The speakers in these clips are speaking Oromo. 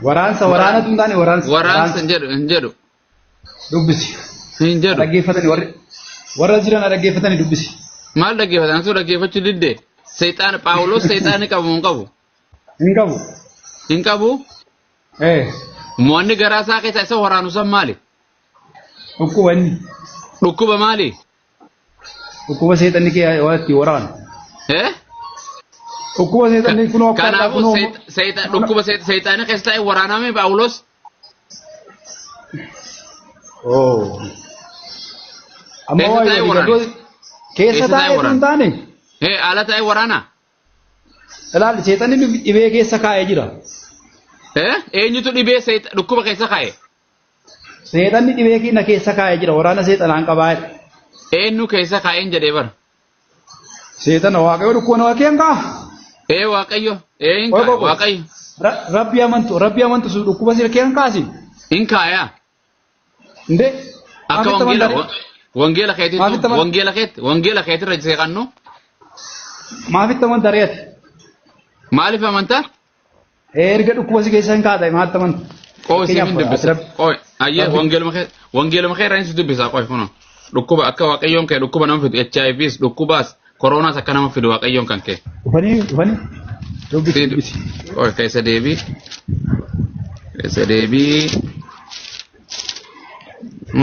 Waraansa waraanatu hin taane waraansa. Waraansa hin jedhu hin jedhu. Dubbisi. Hin jedhu. Dhaggeeffatanii warri warra jiran dhaggeeffatanii dubbisi. Maal dhaggeeffatan? Anatu dhaggeeffachuu didde. Seexaan Phaawulos seexaanni qabu hin qabu. Hin qabu. Hin qabu. Eh. Mo'anni garaa isaa keessa isa waraanu san maali? Dhukkuba inni. Dhukkuba maali? Dhukkuba seexanni kee waa itti waraanu. Eh? Dhukkuba seexanni kunoo akka har'aa Kanaafuu kunoo. dhukkuba seexaanni keessa taa'e waraaname Phaawulos. Oh. Amma Keessa waa taa'e walii waraana. galtoo keessa Keessa taa'e taa'e waraana. hin taane. Eh, ala taa'e waraana. Ilaali seexanni dhibee keessa kaa'ee jira. Eh, eenyutu dhibee dhukkuba keessa kaa'e? Seexanni dhibee keenya keessa kaa'ee jira. Waraana seexanaan qabaa jedha. Eenyu keessa kaa'een jedhee bara. Seexana waaqayyo dhukkuba nama kee hin kaa'a. Ee Waaqayyo, ee hin Qoy kaa'e qoy qoy. Waaqayyo. Rabbi amantu rabbi amantu sun dhukkuba sirkee hin kaasi. Hin kaayaa. Indee. Akka Maafitti wangeela amantaa? wangeela keetitti Maafitti amantaa? wangeela keetti wangeela keetirra seeqannu Maafitti amantaa re'ati? maaliif amantaa? Erga dhukkuba si keessa hin kaa'ate maalitti amanta? Qoy Fakkeenyaaf siifin dubbisa. ati Qoy ayyee Rabbi wangeeluma kee irraa si dubbisa qoy kunoo. Dhukkuba akka waaqayyoon kee dhukkuba nama fidu HIVs dhukkubaas koroonaas akka nama fidu waaqayyoon kan kee. Dhufanii dhufanii dubbisi Si dubbisi. qoy keessa deebii keessa deebii.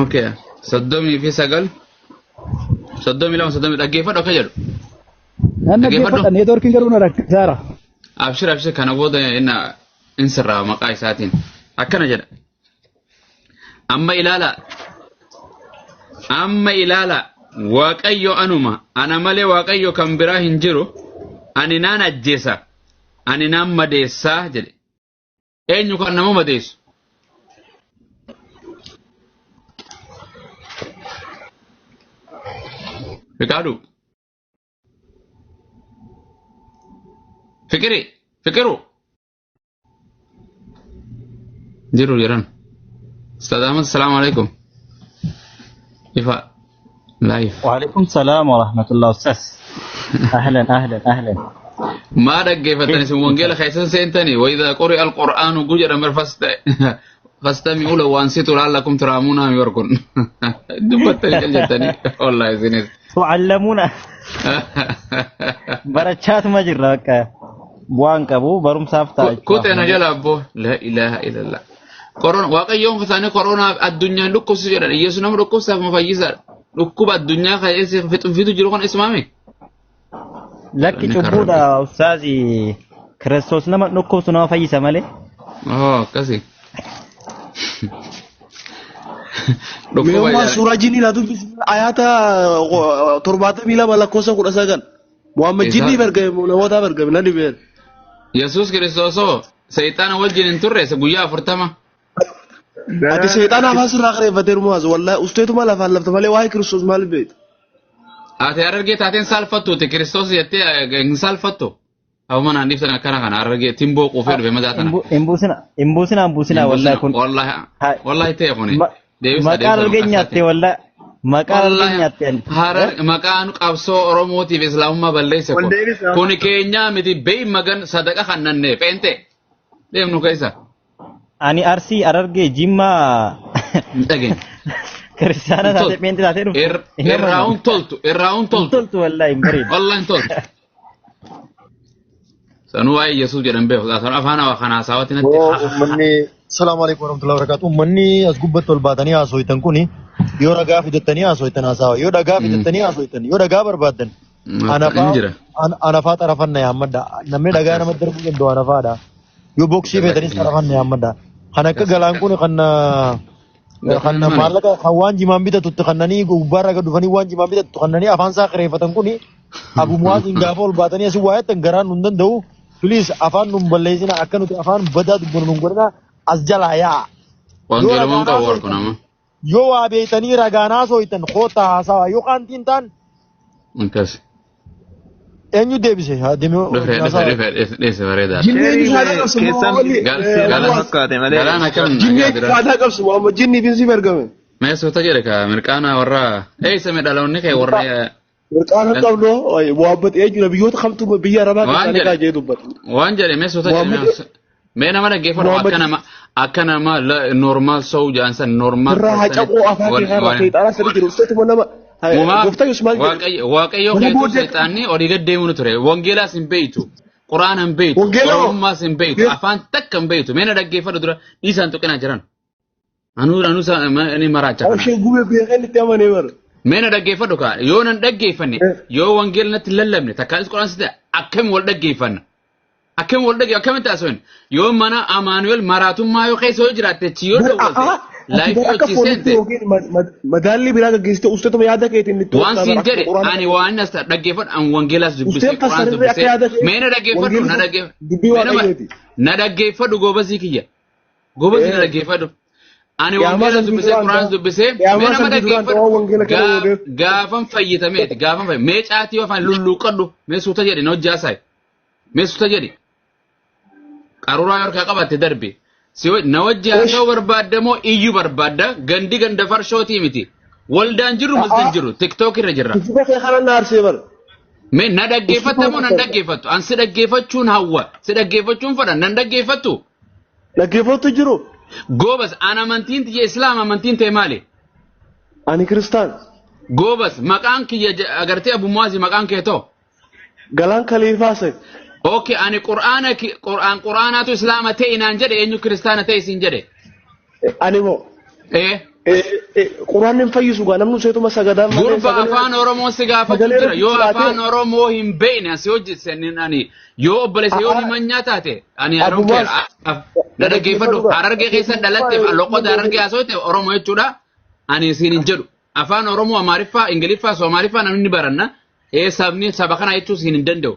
Okay 39 32 30 dhaggeeffadhu akka jedhu. Nan Dhaggeeffadhu. dhaggeeffadha neetwoorkiin garuu na rakkisaara. Abshir abshir kana booda inna in sirraa maqaa isaatiin akkana jedha. Amma ilaala amma ilaala Waaqayyo anuma ana malee Waaqayyo kan biraa hin jiru ani naan ajjeesa ani naan madeessaa jedhe. Eenyu kan nama madeessu? Fiqaaduu. Fiqiri Fiqiru. Jiru jiran. Ustaz Ahmad, assalamu alaikum. Ifa live. وعليكم السلام ورحمة الله أستاذ. أهلا أهلا أهلا. Maa dhaggeeffattan isin wangeela keessan seentanii وإذا قرئ القرآن jedha mar فاستمعوا له وأنصتوا لعلكم ترحمون mi warkun dubbattanii cal jettanii wallahi isinis. تعلمون barachaatuma jirra bakka bu'aan qabu barumsaaf ta'a jechuudha. Kuteena jala abboo لا إله إلا الله. Korona waaqayyoon isaanii koronaa addunyaan dhukkubsu jedhan Iyeesu nama dhukkubsaaf ma fayyisaadha. Dhukkuba addunyaa keessa fitu jiru kan ismaame. Lakki Inni kan cubbuudha ustaazi Kiristoos nama dhukkubsu nama fayyisa malee. Oh akkasi. Dhukkuba Mee'ummaa jedhan. suuraa jinnii laa dubbisi ayaata 72 lakkoofsa 19. Muhammad jinniif ergame namootaaf ergame nan dhibeen. Yesuus Kiristoosoo seexaana wajjin hin turre isa guyyaa 40. Ati seexaana afaan sirraa kireeffateeru muwaas wallahi usteetuma lafaan lafta malee waa'ee Kiristoos maal beekta? Ati harargee taateen saalfattuuti Kiristoos jettee hin saalfattu. Abuma naan dhiibsan akkana kana harargee timboo quufee dhufe madaa tana. Hin buusina hin buusina hin buusina wallahi kun. Wallahi wallahi ta'e kuni. Deebisa Maqaa deebisa harargee maqaa nyaatte isaatiin. wallahi maqaa harargee Wallahi nyaatte ani. harar maqaan qabsoo Oromootiif Islaamummaa balleesse Wal kun. deebisa. Kuni keenyaa miti beey magan sadaqa kannanne feente. Deemnu keessa. Ani Arsii Harargee Jimmaa Hin dhageenye. kiristaana Hin taatee toltu. pheenxee taatee dhufte. Hin Irraa amanu. hin toltu. Irraa hin Hin toltu. toltu wallahi hin bareedu. Wallahi hin toltu. Sanuu waa'ee Yesuus jedhan beeku. Sanuu afaan hawa kanaa haasawatti natti. Yoo uummanni salaamu alaikum warahmatullahi wabarakatuh. Uummanni as gubbatti ol baatanii haasooytan kuni yoo ragaa fidattanii haasooytan haasawa. Yoo dhagaa fidattanii haasooytan yoo dhagaa barbaaddan Hin anafaa jira. anafaa xarafanna yaammadha. Namni dhagaa Akkas. namatti darbuu danda'u anafaadha. Yoo boksii feetanis xarafanna yaammadha. Kan akka galaan kun kan kan maallaqa kan waan jimaan bitatutti kannanii gubbaarraa gad dhufanii waan jimaan bitattu kannanii afaan isaa kireeffatan kuni Abu Muwaaziin gaafa ol baatanii asii waa jettan garaan nun danda'u. Please afaan nun balleessina akka nuti afaan badaa dubbannu nun godhina as jalaa yaa'a. Yoo Wangeelumaan ragaan qabu warku haasooytan nama. yoo waa beeytanii ragaan haasooytan koottaa haasawa yoo qaantiin ta'an Akkas. eenyu deebise haa deemee Dhufe wajjin dhufe haasawa. dhufe dheesse bareedaadha. Jinni eenyu Sheerii faayidaa qabsu keessan Muhammad seeraan fakkaate malee. Galaan akkam Jinni nagaa eenyu jira. faayidaa qabsu Muhammad jinniif hin siif ergame. Mee suuta jedhe ka mirqaana warra eessa mee dhaloonni kee warra Mirqaana qabnu Muhammad eenyu nabiyyoota kamtu biyya Arabaa waan keessaa jedhe kaajee dubbata. waan jedhe mee suuta jedhe Muhammad mee Mee nama dhaggeeffadhu Muhammad akka nama akka nama normal sow jaansan normal irraa haa person caboo afaan kee kanarraa seexaanaa sirri jiru usteetuma nama Mumaa gooftaa Yesuus maal jedhe? Waaqayyo Waaqayyo Mana keetu booddee seexaanni olii gad deemuu ture. Wangeelaas hin beeytu. Quraana hin beeytu. Wangeela hoo? Oromummaas hin beeytu. Afaan takka hin beeytu. Mee na dhaggeeffadhu dura dhiisaan tuqinaa jiran. Anuu anuu ni maraacha kana. Isheen gubee beekeen itti amanee bara. Mee na dhaggeeffadhu kaa yoo nan dhaggeeffanne yoo wangeela natti hin lallabne takkaanis quraan sitti akkami wal dhaggeeffanna. Akkami wal dhaggeeffanna akkamitti haasofna yoo mana Amaanu'el maraatummaa yoo keessa yoo jiraatte achi yoo dawwalte laayifii Akka hojii foonitti seente yookiin madaallii biraa gaggeessite usteetuma yaada keetiin itti waan ooltaa siin bara jedhe akkuma quraana ani waan as dhaggeeffadhu an wangeelaas dubbisee Usteen quraan fassarri akka dubbisee yaada kee mee na dhaggeeffadhu na wangeelli dhaggeeffadhu dubbii mee nama waaqayyooti. na dhaggeeffadhu goobasii kiyya goobasii na dhaggeeffadhu ani Qiyaamaa wangeela san dubbisee duraan quraan ta'a. dubbisee mee Qiyaamaa nama san duraan dhaggeeffadhu ta'aa wangeela kana boodeef. Gaafan fayyitameeti gaafan fayyitame mee caatii afaan lulluuqadhu mee suuta jedhi na hojjaasaay mee suuta jedhi qaruuraa yoo harkaa qabatte darbe si na wajji haasa'uu barbaadda moo iyyuu barbaadda gandi ganda farshootii miti waldaan jirru masjid jiru tiktook irra jirra Kijiba kee kana na aarsee bara. Mee na dhaggeeffatta moo nan dhaggeeffattu an si dhaggeeffachuun hawwa si dhaggeeffachuun fedha nan dhaggeeffattu Dhaggeeffattu jiru. Goobas an amantiin tiyya islaam amantiin ta'e maali Ani kiristaan. Goobas maqaan kiyya agartee Abu Muazi maqaan kee too Galaan kaliifaa se. Okay, ani Qur'aana Qur'aan Qur'aanaatu Islaama ta'e naan jedhe eenyu kiristaana ta'e siin jedhe. Ani moo. Eh, Quraan hin fayyisu gaa namni useetuma sagadaa malee gurba sagalee afaan Oromoo si gaafachuu sagalee jira. Yoo irratti afaan Oromoo hin beekne asii hojjetan ani yoo obboleessa yoo himanyaa taate ani I don't care. Na dhaggeeffadhu Harargee keessa dhalatte loqoda Harargee haasofte Oromoo jechuudha. Ani siin hin jedhu. Afaan Oromoo Amaariffaa, Ingiliffaa, Somaaliffaa namni ni baranna. Ee sabni saba kana jechuu siin hin danda'u.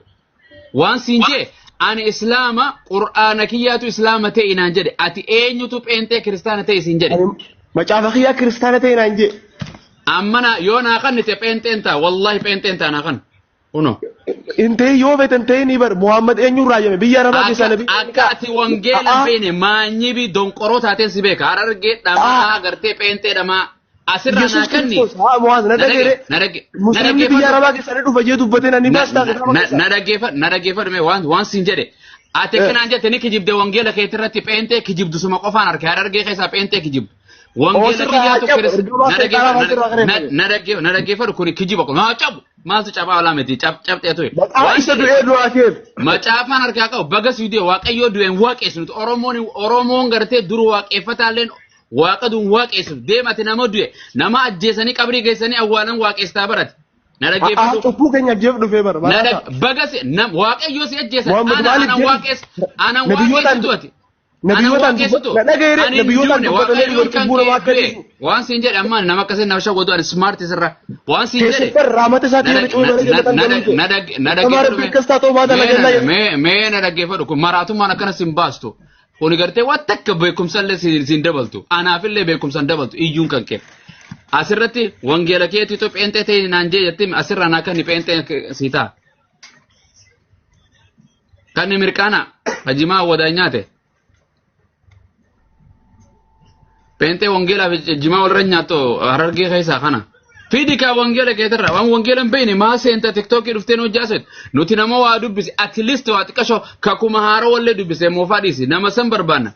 Waan siin jee ani Islaama Qur'aana kiyyaatu Islaama ta'e naan jedhe ati eenyutu pheenxee kiristaana ta'e siin jedhe. Ani macaafa kiyyaa kiristaana ta'e naan jee. Amma na yoo naa kannite pheenxeen ta'a wallahi pheenxeen ta'a naa kan. Kuno. Hin ta'in yoo feete hin ta'in bar Muhammad eenyuun raajame biyya Arabaa keessaa Akka nabi. akka ati wangeela hin beekne maanyibi donqoroo taateen si beeka harargee dhamaa gartee pheenxee dhamaa asirraa naa Yesuus kanni. Kiristoos haa Muhammad na Na dhage dhaggeere. na dhage na Musliimni biyya dhaggeeffadhu. Arabaa keessaa ni dhufa jee dubbatee na ni baastaa kitaaba keessaa. Na dhaggeeffadhu na dhaggeeffadhu mee waan waan siin jedhe ati akkanaan jette ni kijibde wangeela keetirratti pheenxee kijibdu suma qofaan harka harargee keessaa pheenxee kijibdu. Wangeela Osirraa haa kiyyaatu cabu kiris ergamaa na seexanaa dhaggeeffadhu osirraa na kareeffame. na dhaggeeffadhu na dhaggeeffadhu kuni kijiba kun haa cabu maaltu cabaa olaa miti cap cabxee ture. Maqaa Waan isa jedhe du'ee du'aa keef. macaafaan harkaa qabu baga siidee waaqayyoo du'een waaqessu nuti Oromoon Oromoon gartee dur waaqeffataalleen waaqa duun waaqessu deemate nama du'e nama ajjeesanii qabrii geessanii awwaalan waaqessaa barate. Na Haa dhaggeeffadhu. cubbuu keenyaaf jeef dhufee bara. Na Maraata. baga si nam waaqayyoo si ajjeesan Muhammad ana maaliif anan jedhe? waaqessu anan Nabiyootaan waaqessu ati. Anan nabiyootaan waaqessutu na dhagayeere ani hin nabiyootaan duune dubbatanii waaqayyoon kan cubbuu namaa kee akka du'e dhiisu. waan siin jedhe amma nama akkasii nama shawwatu ani smart sirra waan siin jedhe Keessatti raamata na isaatiin dhag- cubbuu na malee na jannatan na galuu dhag- jee. na dhag- na Nama dhaggeeffadhu rabbi mee akkas taatoo maata mee na lagannaa jedhe. mee mee na dhaggeeffadhu kun maraatummaan akkana sin baastu kuni gartee waan takka beekumsallee siin siin dabaltu anaafillee beekumsa hin dabaltu iyyuun kan kee asirratti wangeela keetiitu pheenxee ta'e naan jee jettee asirraa naa kan pheenxee sii ta'a. Kan mirqaana hajimaa wadaa nyaate. Pheenxee wangeelaa fi jimaa walirra nyaattu harargee keessaa kana. Fidi kaa wangeela keetirra waan wangeela hin beekne maa seenta tiktookii dhuftee nu hojjaaset nuti nama waa dubbise at least waa xiqqashoo kakuma haara wallee dubbise moofaa dhiisi nama san barbaanna.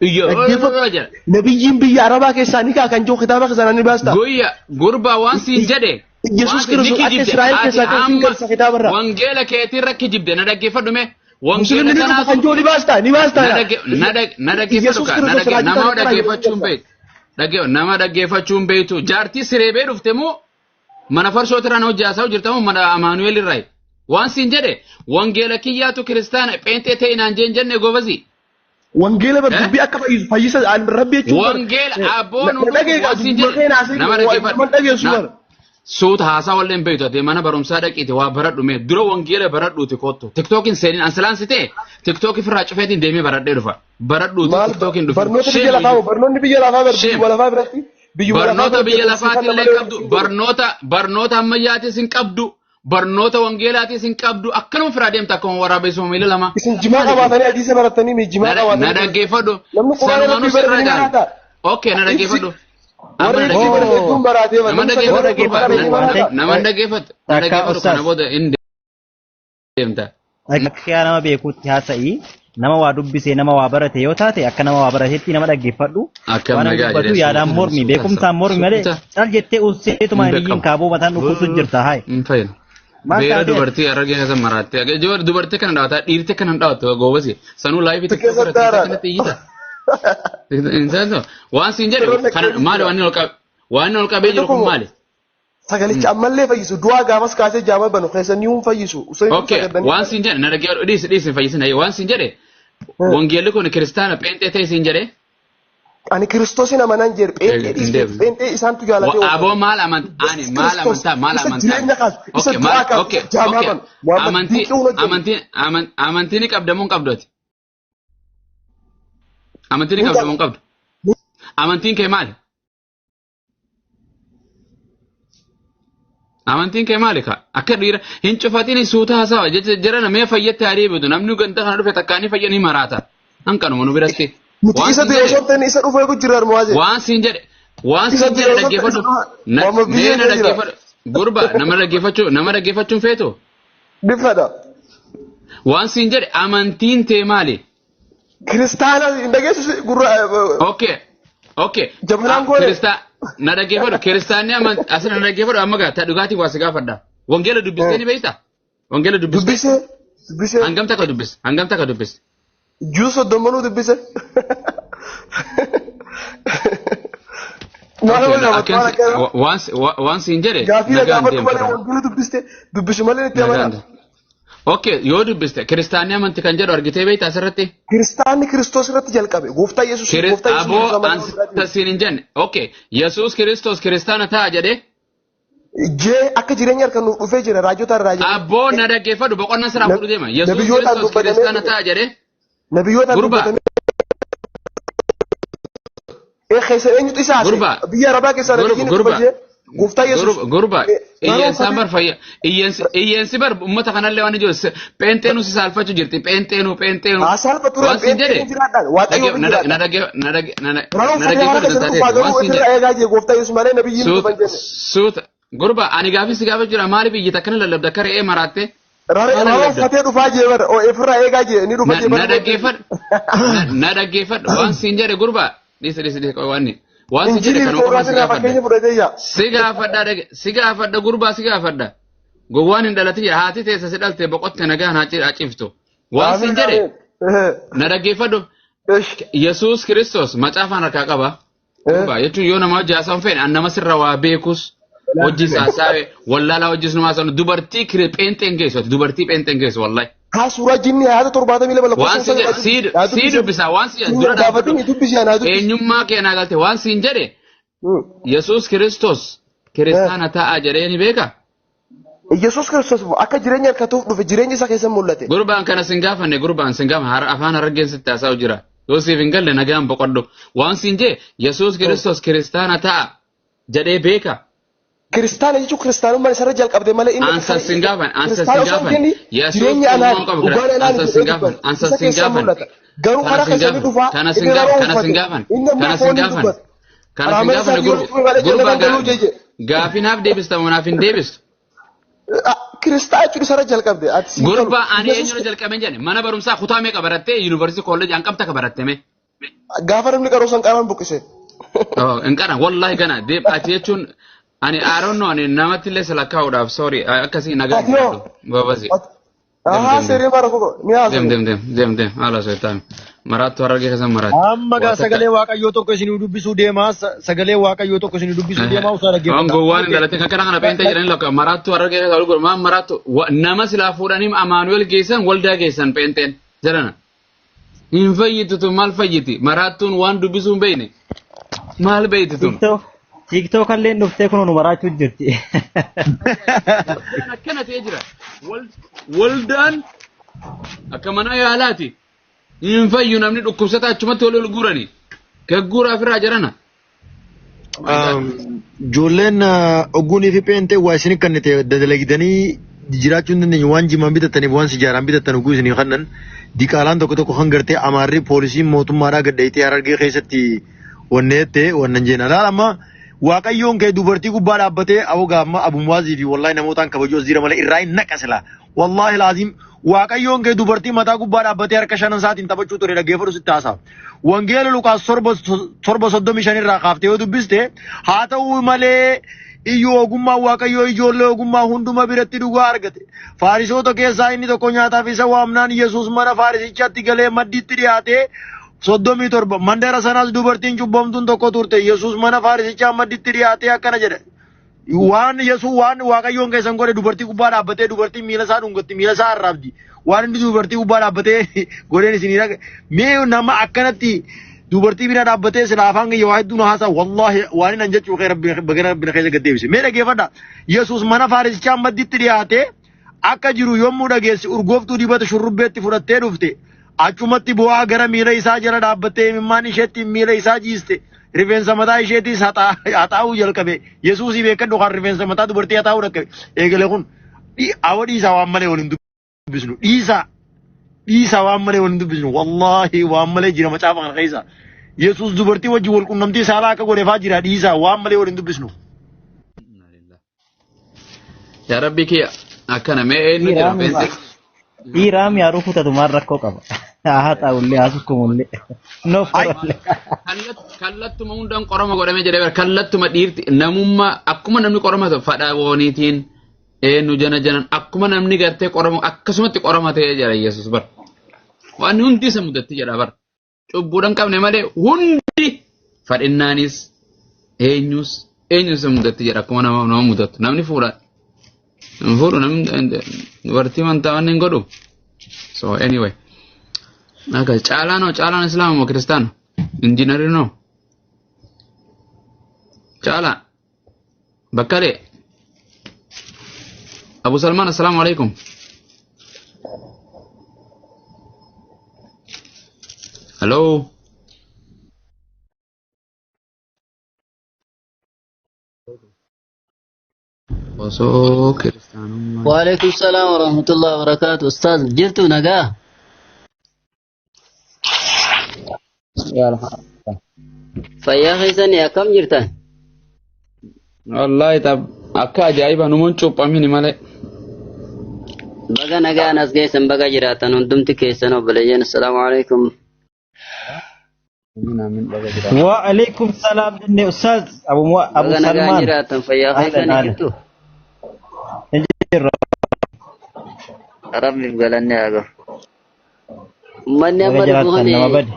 Iyyo Dhaggeeffadhu. jedha. Nabiyyiin biyya Arabaa keessaa ni kaa kan jiru kitaaba keessaa ni baasta. Guyya gurbaa waan siin jedhe waan Yesuus siin ni Kiristoos akka kijibde Israa'el ati keessaa kan siin amma galcha kitaaba irraa. wangeela keetirra kijibde na dhaggeeffadhu mee wangeela Musliimni ni dhufa kanaatu kan jiru ni baasta ni baasta. na dhagge- na dhag- na dhaggeeffadhu Yesuus kaa na Kiristoos dhagge raajii nama kana dhaggeeffachuun beektu dhagge nama dhaggeeffachuun beektu jaartii sireebee dhufte moo mana farshoo tiraan hojii haasa'u jirta moo mana Amaanu'eel irraa waan siin jedhe wangeela kiyyaatu kiristaana pheenxee ta'e naan jeen jenne gobazi Wangeela bar Eh? dubbii akka fayyisu fayyisa rabbi jechuun bar. Wangeela abboon Na dhagee waan siin dubbuma jedhe kee naasii nama nama dhaggeeffadhu dhageessu na bar. suuta haasaa wallee beektu ati mana barumsaa dhaqiite waa baradhu mee dura wangeela baradhuuti kottu tiktookin seenin ansilaansi ta'e tiktookii firraa cufeetiin deemee baradhee dhufa baradhuuti Maal tiktookin dhufi barnoota biyya shame lafaa on you barnoonni biyya lafaa bar shame biyyuma lafaa biratti biyyuma lafaa barnoota biratti biyya barsiisan lafaatillee malee qabdu barnoota barnoota ammayyaatis hin qabdu barnoota wangeelaatis hin qabdu akkanuma firaa deemta akkuma waraabessuma miila lama isin jimaa maali kun qabaatanii hadiisa baratanii mi jimaa na na qabaatanii dhaggeeffadhu namni quraana sanumaanuu rabbii sirra barate ni gaari maraata. okay na dhaggeeffadhu amma na Warri rabbii dhaggeeffadhu barate hedduun baraatee bar nama namni dhaggeeffadhu sagalee rabbii gurbaa barate ni Waan maraata. ta'e nama dhaggeeffadhu na takka dhaggeeffadhu kana ustaas booda hin deemta akka nama beekuutti haasa'i. Nama waa dubbisee nama waa barate yoo taate akka nama waa barateetti nama dhaggeeffadhu. Akkam Waan namni nagaa dubbatu jedhee yaadaan suuta mormi suuta beekumsaan mormi malee suuta cal jettee usseetuma hin hin iyyiin beekamu. kaaboo mataan dhukkubsu jirta hayi. Hin fayyadu. Maal Beera taatee? Dubartii harargee keessa maraatte. Dubartii kana dhawataa dhiirti kana hin dhawattu goobasi. Sanuu laayifii Sitti tiktook keessatti irratti haaraadha. kanatti iyyita. Hin waan siin jedhe Yeroon kana dhaggeessu maali jira. waan inni ol qabe waan inni ol qabee jiru kun Tokko maali? Sagalicha ammallee fayyisu du'aa gaafas kaasee jaama banu keessa ni hun fayyisu. Osoo hin Okay, sagadanii. waan siin jedhe na dhaggeeffadhu dhiisi dhiisi hin fayyisin waan siin jedhe wangeelli kun kiristaana pheenxee ta'e siin jedhe. Ani Kiristoosin amanan jedhe pheenxee Hin dhiisee deebine. pheenxee isaantu jaalatee Aboo maal amantaa ani maal Kiristoos amantaa maal isa amantaa jireenya kaasu isa okay du'aa maal kaasu okay isa jaamaa okay banu Muhammad amantii dinqii hun hojjetu. amantii amantii ni qabda moo hin qabdu ati amantii ni Ni qabda qaba. moo hin qabdu amantiin kee maali amantiin kee maali ka akka dhiira hin cufatin suuta haasawa jecha jara namee fayyatti haa deebitu namni ganda kana dhufe takkaanii fayya ni maraata hanqanuma nu biratti Nuti waan isa siin du'e jedhe osoo hin ta'in isa dhufu eegu jirra Muhammad. waan siin jedhe waan Isa siin du'e jedhe osoo hin ta'in dhaggeeffadhu isa dhufa. Muhammad mee biyya na keessa jira. dhaggeeffadhu gurba nama dhaggeeffachuun feetu Bifadha. waan siin jedhe amantiin tee maali Kiristaana hin dhageessu gurra. Okay. Jabanaan goone. Kiristaa na dhaggeeffadhu kiristaanni amantii asirra na dhaggeeffadhu amma gaa ta dhugaatii waa si gaafadha wangeela dubbistee ni beektaa wangeela dubbistee Dubbisee. Dubbisee. hangam takka dubbiste hangam takka dubbiste Juu soddommanuu dubbise. Maal Okay, nama gaafatu waan akkan akkana. waan siin jedhe Gaafii na nagaan gaafadhu deemtu malee wangeela dubbiste dubbisu malee itti nagaan amanaa. deemtu. Okay, yoo dubbiste kiristaanni amantii kan jedhu argitee beektaa asirratti Kiristaanni Kiristoos irratti jalqabe. Gooftaa Yesuus gooftaa Yesuus Aboo dubbisa malee ansa siin hin jenne. Okay, Yesuus Kiristoos kiristaana ta'a jedhee Jee akka jireenya harka nuuf dhufee jira raajota irraa jedhee. Abboo na dhaggeeffadhu boqonnaa siraa fuudhu deema. Yesuus Nabiyyootaan Kiristoos dubbatamee kiristaana ture. ta'a jedhee Nabiyyootaan Gurbaa. dubbatamee. Ee keessa eenyutu isa haase? Gurbaa. Biyya Arabaa keessaa nabiyyiin itti Gurbaa. dhufee gooftaa Yesuus. Gurba Maal iyyensaa bar fayya iyyensi bar ummata kanallee waan jiru pheenxeenuu si saalfachuu jirti pheenxeenuu pheenxeenuu. Haasaa alfa ture Waan siin jedhe pheenxeen jiraadhaan waaqayyo na jiraadhaan. na Raawwan uffata haala dhaggeeffadhu keessa taateeti dhufaa waan garuu siin ofirra jedhe eegaa jee gooftaa Yesuus malee nabiyyiin suuta dhufan jenne. Suuta gurba ani gaafii si gaafa jira maaliif iyyita akkana lallabda akka re'ee maraatte maal Raawwan lallabda uffatee dhufaa jee bara ofirra eegaa jee ni dhufa na jee na bara. dhaggeeffadhu na dhaggeeffadhu waan siin jedhe gurba dhiisi dhiisi dhiisi waan waan siin jedhe Injilii kanuma qofaan Tooraat si irraa gaafadha. fakkeenya fudhatee yaa. Si gaafadha dhage si gaafadha gurbaa si gaafadha gowwaan hin dhalatin jedha haati teessa si dhalte boqotte nagaan haa ciftu waan siin Amiin jedhe amiin. na dhaggeeffadhu Ish. Yesuus Kiristoos macaafaan harkaa qaba gurbaa jechuun yoo nama hojii haasa'uun feene an nama sirra waa beekus hojii saasaawee wallaalaa hojii sunumaa sana dubartii pheenxeen geessu ati dubartii pheenxeen geessu wallahi Haa suuraa jinni haata 72 waan lakkoofsa siin jedhe sii dubbisa waan siin jedhe dura dhaabbadhu Gaafatin dubbisi anaa dubbisi. eenyummaa kee naa galte waan siin jedhe Yesuus Kiristoos kiristaana ta'a jedhee ni beeka. Yesuus Kiristoos akka jireenya harkatuuf dhufe jireenya isaa keessa mul'ate. Gurbaan kana sin gaafanne gurbaan sin gaafanne afaan harargeen sitti haasa'u jira. Yoo siif hin galle nagaan boqodhu. Waan siin jee Yesuus Kiristoos kiristaana ta'a jedhee beeka. Kiristaana jechuun kiristaanummaan isarra jalqabde malee inni Ansa sin gaafanne ansa kiristaana sin osoo hin gaafanne jenni Yesuus jireenya anaan uumamu qabu dhugaan anaan ansa sin jedhee gaafanne dubbata. ansa Isa sin keessa gaafanne mul'ata. Garuu kana karaa sin keessa ni gaafanne dhufaa kana sin inni gaafanne raroo kana sin uffate gaafanne inni ammoo kana sin foon ni gaafanne dubbata. kana sin Araamana gaafanne isaa yoo dhufe malee gurbaa jannatan galuu jeje. gaafii naaf deebista moo naaf hin deebistu. Kiristaana jechuun isarra jalqabde ati siin galu. Gurbaa ani Yesuus eenyurra jalqabeen jedhe mana barumsaa kutaa meeqa barattee yuunivarsiitii kolleejii hanqamta ka baratte mee? Gaafa namni qaroo san qaraan buqqise. Oh, hin qara wallahi gana deem ati jechuun ani I don't know ani namatti illee salakkaa'uudhaaf sorry akkasii nagaa Ati yoo babasi Ahaa deem seeree mara koko ni deem haasa'u. deem deem deem deem haala soitaan maraattu harargee keessa maraatti Amma waa gaa takka sagalee waaqayyoo tokko isinii dubbisuu deemaa sagalee waaqayyoo tokko isinii dubbisuu deemaa usaa waan dhaggeeffata. gowwaan hin dhalatin kan kana kana peente jedhanii lakka maraattu harargee keessa wal godhu maan maraattu nama silaa fuudhanii amaanu'el geessan waldaa geessan peenteen jedhana hin fayyitu tun maal fayyiti maraattuun waan dubbisuu hin beekne maal beeyti tun TikTok illee dhuftee kun nu maraachuu jirti. Waldaan akkana ta'ee jira. Waldaan akka mana yaalaati. Hin fayyu namni dhukkubsata achumatti wal ol guurani. Gagguuraa ofirraa jarana. Ijoolleen ogguunii fi peentee waa isin kannite dadalagidanii jiraachuu hin dandeenye waan jimaan bitataniif waan sijaaraan bitatan oguu isinii kannan diqaalaan tokko tokko kan gartee amaarri poolisiin mootummaadhaa gadda harargee keessatti wanneette wannan jeena. Laal amma waaqayyoon kee dubartii gubbaa dhaabbatee awwagaa amma abumwaazii fi wallaahi namootaan kabajuu as jira malee irraa hin naqasila. Wallaahi laaziim Waaqayyoon kee dubartii mataa gubbaa dhaabbatee harka shanan isaatiin taphachuu ture dhaggeeffadhu sitti haasa'a. Wangeela Luqaas 7:35 irraa kaaftee yoo dubbiste haa ta'u malee iyyuu ogummaa Waaqayyoo ijoollee ogummaa hunduma biratti dhugaa argate. Faarisoota keessaa inni tokko nyaataaf isa waamnaan Yesuus mana Faarisichaatti galee maddiitti dhiyaatee 37 mandara sanaas dubartiin cubbamtuun tokko turte. Yesuus mana Faarisichaa maddiitti dhiyaatee akkana jedhe. Waan Yesuus waan Waaqayyoon keessan godhe dubartii gubbaa dhaabbatee dubartiin miila isaa dhungatti miila isaa arraabdi. Waan inni dubartii gubbaa dhaabbatee godheen isinii dhaga. Mee nama akkanatti dubartii bira dhaabbatee sila afaan kiyya waa hedduu na haasaa wallaahi waan inni jechuu kee rabbi bagana rabbi keessa gad deebise. Mee dhaggeeffadha. Yesuus mana Faarisichaa maddiitti dhiyaatee akka jiru yommuu dhageesse urgooftuu dibata shurrubbeetti fudhattee dhufte. Achumatti bu'aa gara miila isaa jala dhaabbattee imimmaan isheetti miila isaa jiiste. Rifeensa mataa isheetiis haxaa'uu jalqabe. Yesuusii beekadhu kan rifeensa mataa dubartii haxaa'uu dhaqqabe. Eegale kun awwa dhiisaa waan malee waliin dubbisnu. Dhiisaa dhiisaa waan malee waliin dubbisnu. Wallaahi waan malee jira macaafa kana keessa. Yesuus dubartii wajjin wal qunnamtii saalaa akka godhe faa jira dhiisaa waan malee waliin dubbisnu. Yaa Rabbi kiyya akkana mee eenyu jira feensi? Dhiiraam yaa rukutatu maal rakkoo qaba? Haa ta'ullee haa sukkumullee. No forollee. Kallattuma hundaan qorama godhamee jedhee bara kallattuma dhiirti namummaa akkuma namni qorama ta'u fadhaa wooniitiin eenyu jana janan akkuma namni gartee qoramu akkasumatti qorama ta'ee jira Yesuus bara. Waan hundi isa mudatti jedha bara. Cubbuudhaan qabne malee hundi fadhinnaanis eenyus eenyus isa mudatti jedha akkuma nama nama mudatu namni fuudha. Hin fuudhu namni dubartii mantaa wanni hin godhu. So anyway. Akka caalaan hoo caalaan islaama moo kiristaana? Injiinariin hoo? Caalaa. Bakkalee. Abu Salmaan assalaamu alaikum. Hello. Osoo kiristaanummaa. وعليكم السلام ورحمة الله وبركاته أستاذ جرتو نجا فيا خيسن يا كم جرتان Wallaahi tab akka ajaa'iba numuun cuuphamini malee. بقى نجا ناس جيسن بقى جراتن وندمت كيسن وبلجين السلام عليكم Amiin amiin baga jiraatan. Wa alaikum salaam jenne Ustaaz Abu Abu بقى نجا Salmaan. جراتن فيا Ahlan خيسن ahlan. جرتو Injirra. ربي بقلني أقول من Baga أمر jiraattan nama بغني bade.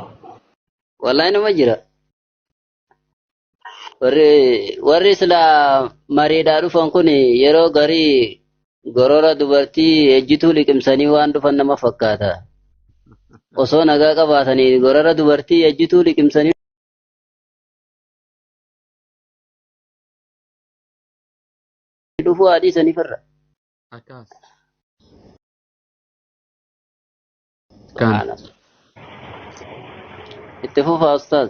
والله أنا ما جرا warri sila mariidhaa dhufan kun yeroo garii gorora dubartii ejjituu liqimsanii waan dhufan nama fakkaata. Osoo nagaa qabaatanii gorora dubartii ejjituu liqimsanii dhufuu haadhiisanii farra. Akkas. Kan. Subhaanallah. Itti fufaa ustaaz.